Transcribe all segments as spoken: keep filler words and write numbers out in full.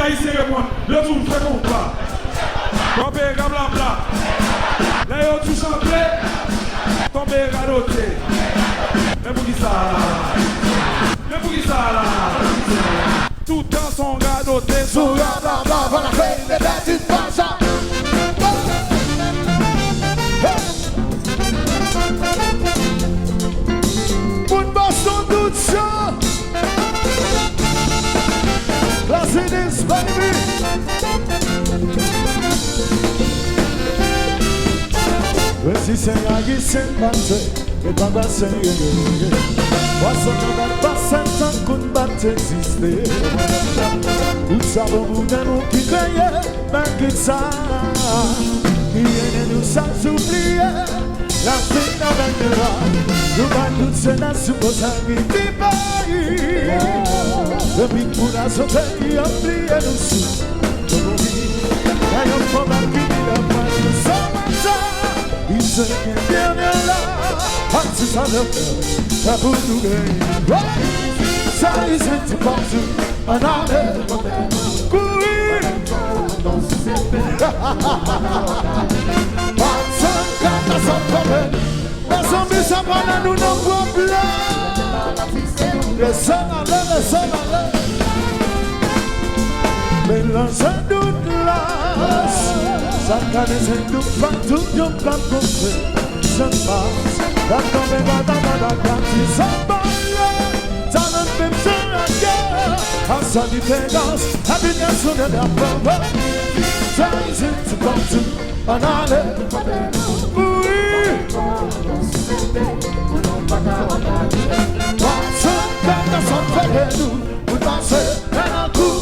Ayisyen reponn, yo di w fè konpa. Kanpe rablabla. Lè yo di w chante, tonbe radote. Men poukisa la? Men poukisa la? Toutan se yon radote, se yon rablabla, va la fè, le bèt in paja. Moun Boston tout chan. Lazilis, baby. Mwen si se Ayisyen m pa se, e pa pase, ye, ye, ye. Pwason nan mèt pase tankou n pa t egziste. Ou sa bon pou dan nou ki kreye, men ki sa. Ki ede nou sa oubliye. Lavi n avèk nou la, nou bay tout jenès sou poz a rive peyi. Depi pou la sante, y ap bliye nou sou. Lè yon fòm ak vini la pran nou san manda. Li se gen dènye la, ak ti sa lè fè, sa pou nou genyen. Sa li se ti pòtou. Ann ale. Kouri. Pase kaka sa fè. Mezanmi, sa pral nan nou nan pwoblèm. Desann ale, desann ale. Melanje dout la. Sa ka desann dout pa tout yon plat konfè. Jan pa. Gad kanpe gad gad gad gad ti sa pale. Talan fè m jan a kè. Ansanm li fè dans, happiness on the level. Sa isit ti pòtou, ann ale. Wi. Pase, pase, sa fè nou, pou pase, nan kou.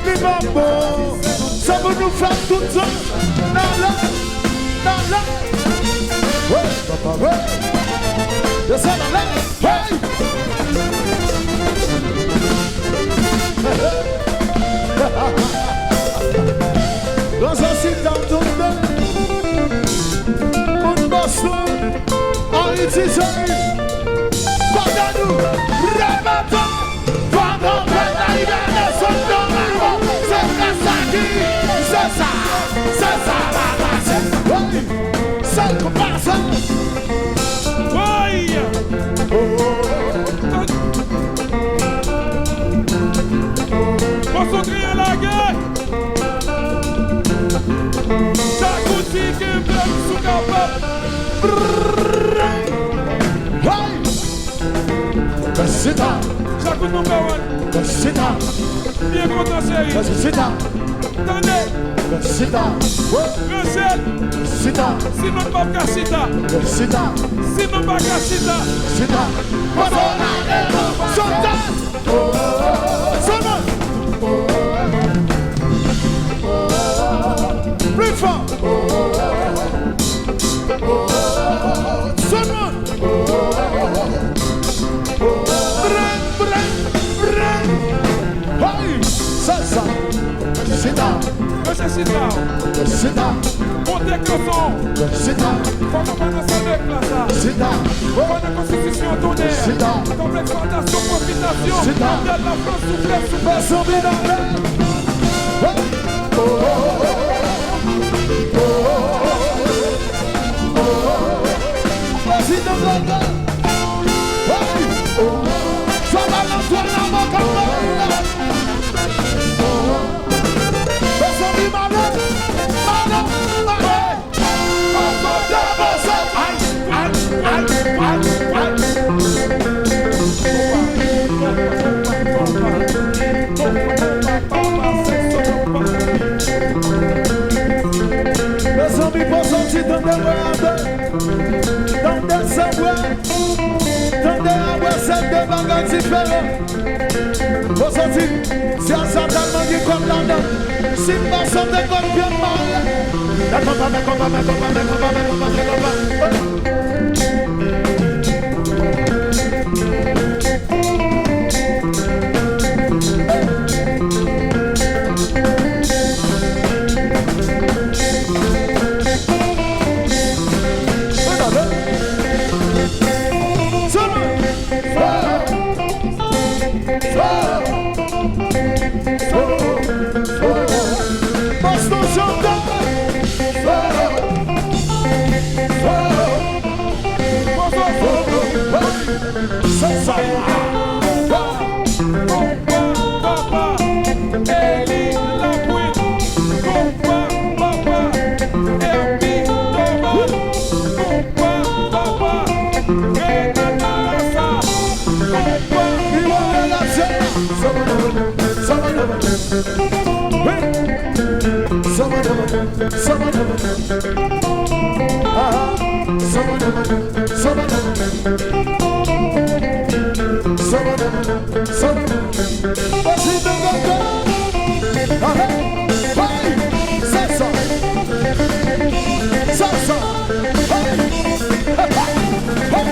Li pa bon. Sa pou nou fè tout tan. Nan la, nan la. Hey, papa, hey. Desann ale. Hey. Gran Zansita, tout bon. Moun Boston, Ayiti, Joli. Kòdè nou. Remèt. Fò nou fè sa, li vin desann nan mawo. Se sa sa ki, se sa, se sa la pase. Woy! Sèl konpa sa. Woy! Oh, oh, oh. Pòson kriye lage. Jakouti kenbe m sou kapab. Hey! Bèsita. Jakout nou pawòl. Bèsita. Byen kontan, cheri. Bèsita. Tande. Bèsita. Ranjel. Bèsita. Sinon n p ap ka chita. Bèsita. Sinon n pa ka chita. Bèsita. Sòta. Sòta. Pli fò. Sòta. Bren, bren, bren. Hey, sa, sa. Chita. Mesye chita. Chita. Monte kanson. Chita. Fò nou pa nan sal de klas la. Chita. Fò nan konstitisyon tounen. Chita. Konplèks, fòtasyon, pwofitasyon. Chita. Modèl la Frans, souflè, souflè. Fè zonbi nan men. Hey. Oh, oh, oh, oh. Oh, oh, oh, oh. Prezidan Blanco. Hey! Sa va nan zòn nan, mwen ka fè. Mezanmi, male, male, male. Ay, ay, ay, ay, ay. Mezanmi, pa sòti, tande mwen atè. Tande sa mwen. Tande a mwen, se de bagay diferan. Mwen sòti, si a sa tèlman gen kòb ladan. Si m pa sòti kòb pye m mare. Mè konpa, mè konpa, mè konpa, mè konpa, mè konpa, mè konpa. Hey! Sabadaba, sabadaba. Aha. Sabadaba, sabadaba. Sabadaba, sabadaba. Voici le gars. Aha. Hey! Salsa. Salsa. Hey! Hey!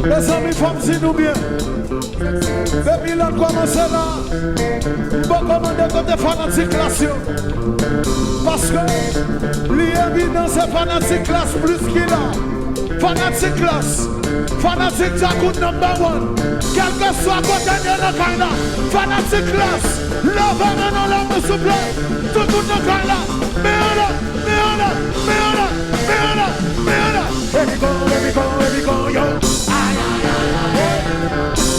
Mezanmi, fò m di nou byen. Depi lòt kòmanse la, m poko mande kote fanatik Klass yo. Paske li evidan se fanatik Klass plis ki la. Fanatik Klass, fanatik Djakout number one. Kèlkeswa kote n ye nan kay la, fanatik Klass, leve men nou anlè, souple. Tout moun nan kay la, men anlè, men anlè, men anlè, men anlè, men anlè. Baby go, baby go, baby go, yo. Ay, ay, ay, ay.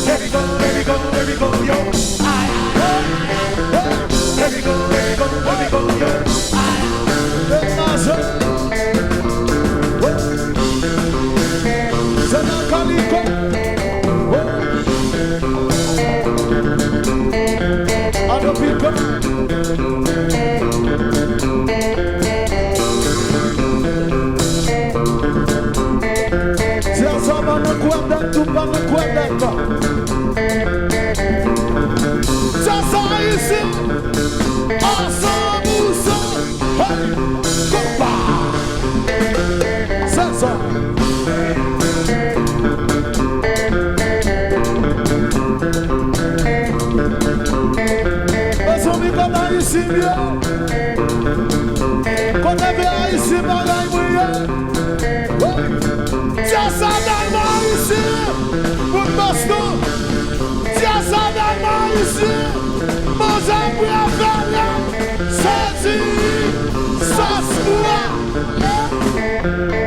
Baby go, baby go, baby go, yo. Ay, ay, ay, ay. Baby go, baby go, baby go, yo. Ay, ay, ay. Hey, mazel. Se nan Kaliko. An nou pika. Di a sa pa nan kwè dat, tou pa nan kwè dat la. Sa sa ayisyen. A san pou san. Hey! Konpa! Sa sa. Mezanmi, kote Ayisyen ye? Kote vye Ayisyen bagay mwen ye? Hey! Sa sa Dalma Ayisyen! Bout Boston! Di a sa Dalma Ayisyen, manzè prefere, se di sòs pwa.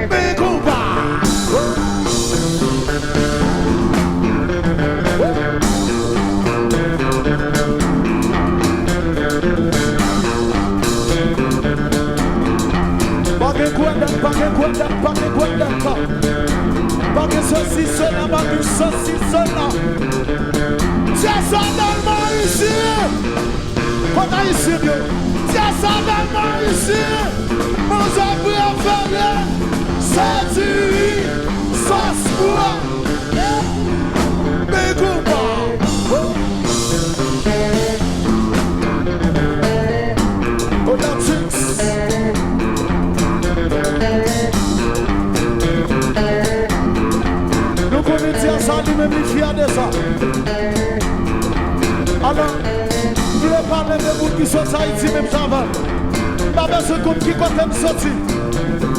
Men konpa. Pa gen kwè dat, pa gen kwè dat, pa gen kwè dat. Pa gen sesi sela, pa gen sesi sela. Di a sa Dalma Ayisyen. Kot Ayisyen yo? Di a sa Dalma Ayisyen. Manzè prefere, se diri, sòs pwa. Men konpa. Ola Chicks. Nou konnen di a sa li menm li fyè de sa. Alò, m vle pale de moun ki soti Ayiti menm jan avè m. M pa bezwen konn ki kote m soti.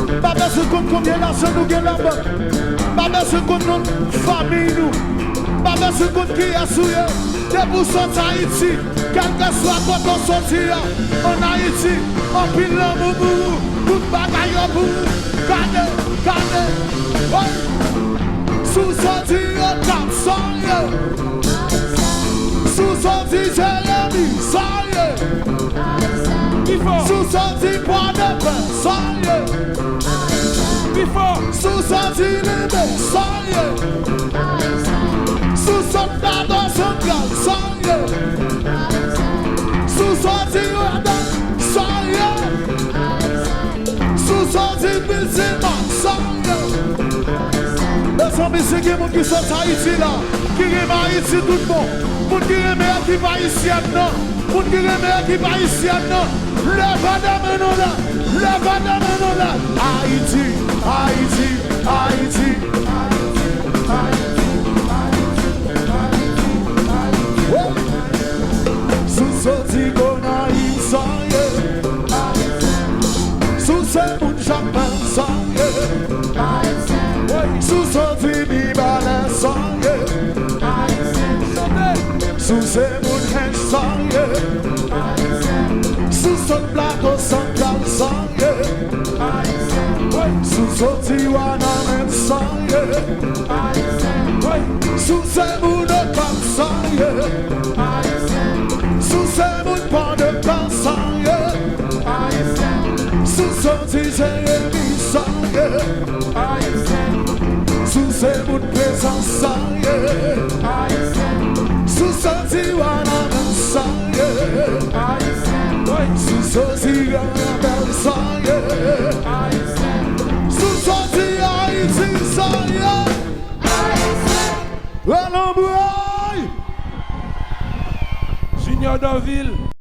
M pa bezwen konn konbyen lajan nou gen labank. M pa bezwen konn non fanmi nou. M pa bezwen konn kiyès ou ye. Depi w soti Ayiti, kèlkeswa kote w soti a, ann Ayiti, anpil lanmou pou ou, tout bagay yo pou ou. Gade, gade, hey! Si w soti Okap, sa w ye? Si w soti Jeremi, sa w ye? Si w soti Pòdepè, sa w ye? Si w soti Limen, sa w ye? Si w sot Plato Santral, sa w ye? Si w soti Wada, sa w ye? Si w soti Pensilvani, sa w ye? Mezanmi, si gen moun ki sot Ayiti la, ki renmen Ayiti tout bon, moun ki renmen ekip ayisyèn nan, moun ki renmen ekip ayisyèn nan, leve de men nou la, leve de men nou la. Ayiti, Ayiti, Ayiti. Si w soti Gonayiv, sa w ye? Si w se moun Jakmèl, sa w ye? Si w soti Mibalè, sa w ye? Si w se moun Hench, sa w ye? Si w sot Plato Santral sa ye. Ayisyen. Si w soti Wanament sa ye. Ayisyen. Si w se moun Okap sa ye. Ayisyen. Si w se moun Pòdepa sa ye. Ayisyen. Si w soti Jeremi sa ye. Ayisyen. Si w se moun Prezans sa ye. Ayisyen. Si w soti Wanament sa ye. Ayisyen. Si w soti Grann Rapèl sa ye. Ayisyen. Si w soti Ayiti sa ye. Ayisyen. Alanbway! Junior Dorvil.